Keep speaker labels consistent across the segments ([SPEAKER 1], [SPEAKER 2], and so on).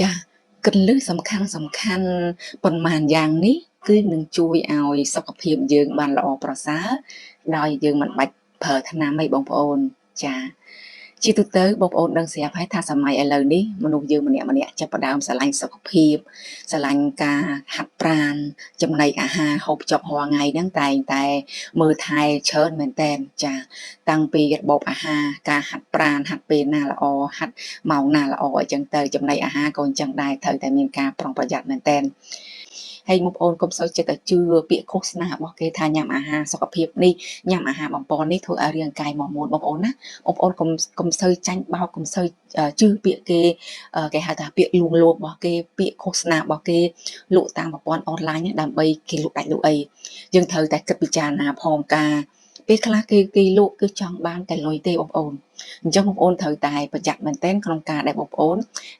[SPEAKER 1] ចាគន្លឹះសំខាន់សំខាន់ប៉ុន្មានយ៉ាងនេះគឺនឹងជួយឲ្យសុខភាពយើងបានល្អប្រសើរដោយយើងមិនបាច់ប្រើថ្នាំអីបងប្អូនចាជាទូទៅបងប្អូនដឹងស្រាប់ហើយថាសម័យឥឡូវនេះមនុស្សយើងម្នាក់ម្នាក់ចាប់ផ្ដើមស្រឡាញ់សុខភាពស្រឡាញ់ការហាត់ប្រាណចំណីអាហារហូបចុករាល់ថ្ងៃហ្នឹងតែងតែមើលថែច្រើនមែនតែនចាតាំងពីរបបអាហារការហាត់ប្រាណហាត់ពេលណាល្អហាត់ម៉ោងណាល្អអីចឹងទៅចំណីអាហារក៏អញ្ចឹងដែរត្រូវតែមានការប្រុងប្រយ័ត្នមែនតែនហើយបងប្អូនកុំសូវចិត្តតែជឿពាក្យឃោសនារបស់គេថាញ៉ាំអាហារសុខភាពនេះញ៉ាំអាហារបំពន់នេះធ្វើឲ្យរាងកាយមាំមួនបងប្អូនណាបងប្អូនកុំសូវចាញ់បោកកុំសូវជឿពាក្យគេគេហៅថាពាក្យលួងលោមរបស់គេពាក្យឃោសនារបស់គេលក់តាមប្រព័ន្ធអនឡាញដើម្បីគេលក់ដាច់លក់អីយើងត្រូវតែគិតពិចារណាផងការពេលខ្លះគេលក់គឺចង់បានតែលុយទេបងប្អូនអញ្ចឹងបងប្អូនត្រូវតែប្រយ័ត្នមែនទែនក្នុងការដែលបងប្អូន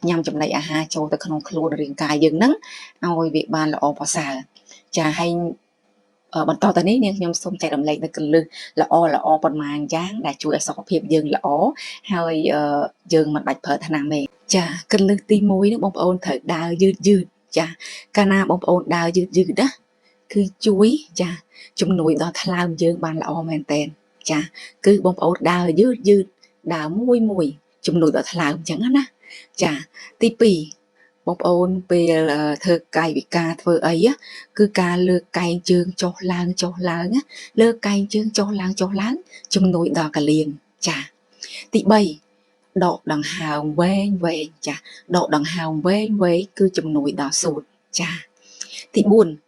[SPEAKER 1] ញ៉ាំចំណីអាហារចូលទៅក្នុងខ្លួនរាងកាយយើងហ្នឹងឲ្យវាបានល្អប្រសើរចាហើយបន្តទៅនេះនាងខ្ញុំសូមចែករំលែកនៅគន្លឹះល្អល្អប៉ុន្មានយ៉ាងដែលជួយឲ្យសុខភាពយើងល្អហើយយើងមិនបាច់ប្រើថ្នាំទេចាគន្លឹះទី1នោះបងប្អូនត្រូវដើរយឺតយឺតចាកាលណាបងប្អូនដើរយឺតយឺតណាគឺជួយចាជំនួយដល់ថ្លើមយើងបានល្អមែនទែនចាគឺបងប្អូនដើរយឺតយឺតដើរមួយមួយជំនួយដល់ថ្លើមអញ្ចឹងណាចាទី2បងប្អូនពេលធ្វើកាយវិការធ្វើអីគឺការលើកកែងជើងចុះឡើងចុះឡើងលើកកែងជើងចុះឡើងចុះឡើងជំនួយដល់កលៀងចាទី3ដកដង្ហើមវែងវែងចាដកដង្ហើមវែងវែងគឺជំនួយដល់សួតចាទី4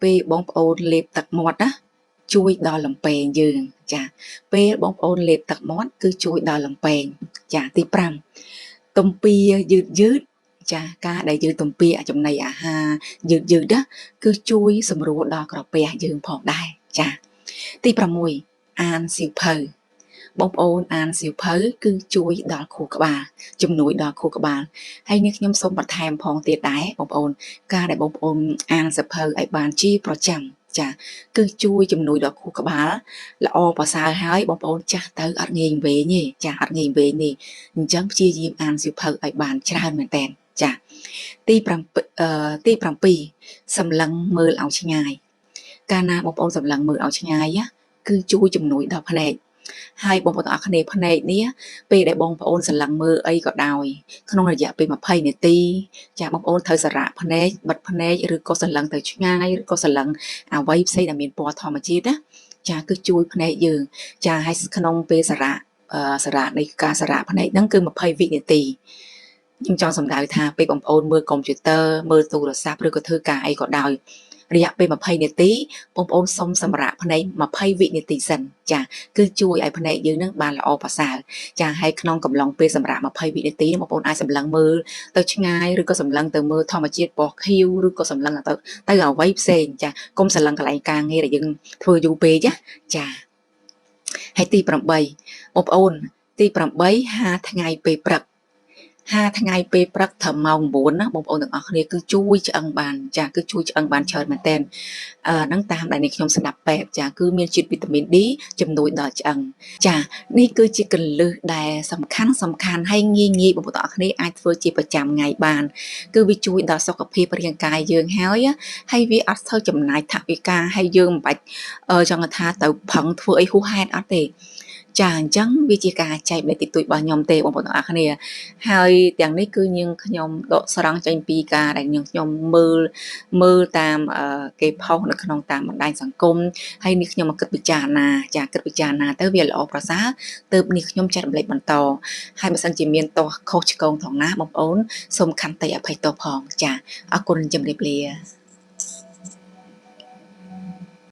[SPEAKER 1] ពេលបងប្អូនលេបទឹកមាត់ណាជួយដល់លំពែងយើងចាពេលបងប្អូនលេបទឹកមាត់គឺជួយដល់លំពែងចាទី5ទំពាយឺតយឺតចាការដែលយើងទំពាចំណីអាហារយឺតយឺតណាគឺជួយសម្រួលដល់ក្រពះយើងផងដែរចាទី6អានសៀវភៅបងប្អូនអានសៀវភៅគឺជួយដល់ខួរក្បាលជំនួយដល់ខួរក្បាលហើយនេះខ្ញុំសូមបន្ថែមផងទៀតដែរបងប្អូនការដែលបងប្អូនអានសៀវភៅឲ្យបានជាប្រចាំចាគឺជួយជំនួយដល់ខួរក្បាលល្អប្រសើរហើយបងប្អូនចាស់ទៅអត់ងាយវែងទេចាអត់ងាយវែងទេអញ្ចឹងព្យាយាមអានសៀវភៅឲ្យបានច្រើនមែនតើចាទី7សម្លឹងមើលឲ្យឆ្ងាយកាលណាបងប្អូនសម្លឹងមើលឲ្យឆ្ងាយគឺជួយជំនួយដល់ភ្នែកហើយបងប្អូនទាំងអស់គ្នាភ្នែកនេះពេលដែលបងប្អូនសម្លឹងមើលអីក៏ដោយក្នុងរយៈពេល20នាទីចាបងប្អូនត្រូវសារៈភ្នែកបិទភ្នែកឬក៏សម្លឹងទៅឆ្ងាយឬក៏សម្លឹងអ្វីផ្សេងដែលមានពណ៌ធម្មជាតិណាចាគឺជួយភ្នែកយើងចាហើយក្នុងពេលសារៈនៃការសារៈភ្នែកហ្នឹងគឺ20វិនាទីខ្ញុំចង់សម្ដៅថាពេលបងប្អូនមើលកុំព្យូទ័រមើលទូរស័ព្ទឬក៏ធ្វើការអីក៏ដោយរយៈពេល20នាទីបងប្អូនសុំសម្រាកភ្នែក20វិនាទីសិនចាគឺជួយឲ្យភ្នែកយើងនឹងបានល្អប្រសើរចាហើយក្នុងកំឡុងពេលសម្រាក20វិនាទីបងប្អូនអាចសម្លឹងមើលទៅឆ្ងាយឬក៏សម្លឹងទៅមើលធម្មជាតិពណ៌ខៀវឬក៏សម្លឹងទៅអ្វីផ្សេងចាកុំសម្លឹងកន្លែងការងារដែលយើងធ្វើយូរពេកចាហើយទី8បងប្អូនទី8 5ថ្ងៃពេលព្រឹក5ថ្ងៃពេលព្រឹកត្រឹមម៉ោង9ណាបងប្អូនទាំងអស់គ្នាគឺជួយឆ្អឹងបានចាគឺជួយឆ្អឹងបានច្រើនមែនទែនហ្នឹងតាមដែលនេះខ្ញុំស្ដាប់ពេទ្យចាគឺមានជាតិវីតាមីន D ជំនួយដល់ឆ្អឹងចានេះគឺជាគន្លឹះដែលសំខាន់ហើយងាយងាយបងប្អូនទាំងអស់គ្នាអាចធ្វើជាប្រចាំថ្ងៃបានគឺវាជួយដល់សុខភាពរាងកាយយើងហើយវាអត់ធ្វើចំណាយថវិកាហើយយើងមិនបាច់ចង់ថាទៅប្រឹងធ្វើអីហួសហេតុអត់ទេចាអញ្ចឹងវាជាការចែករំលែកតិចតួចរបស់ខ្ញុំទេបងប្អូនទាំងអស់គ្នាហើយទាំងនេះគឺនាងខ្ញុំដកស្រង់ចេញពីការដែលនាងខ្ញុំមើលតាមគេផុសនៅក្នុងតាមបណ្ដាញសង្គមហើយនេះខ្ញុំមកគិតពិចារណាចាគិតពិចារណាទៅវាល្អប្រសើរទើបនេះខ្ញុំចែករំលែកបន្តហើយបើសិនជាមានទោសខុសឆ្គងថងណាបងប្អូនសូមខន្តីអភ័យទោសផងចាអរគុណជម្រាបលា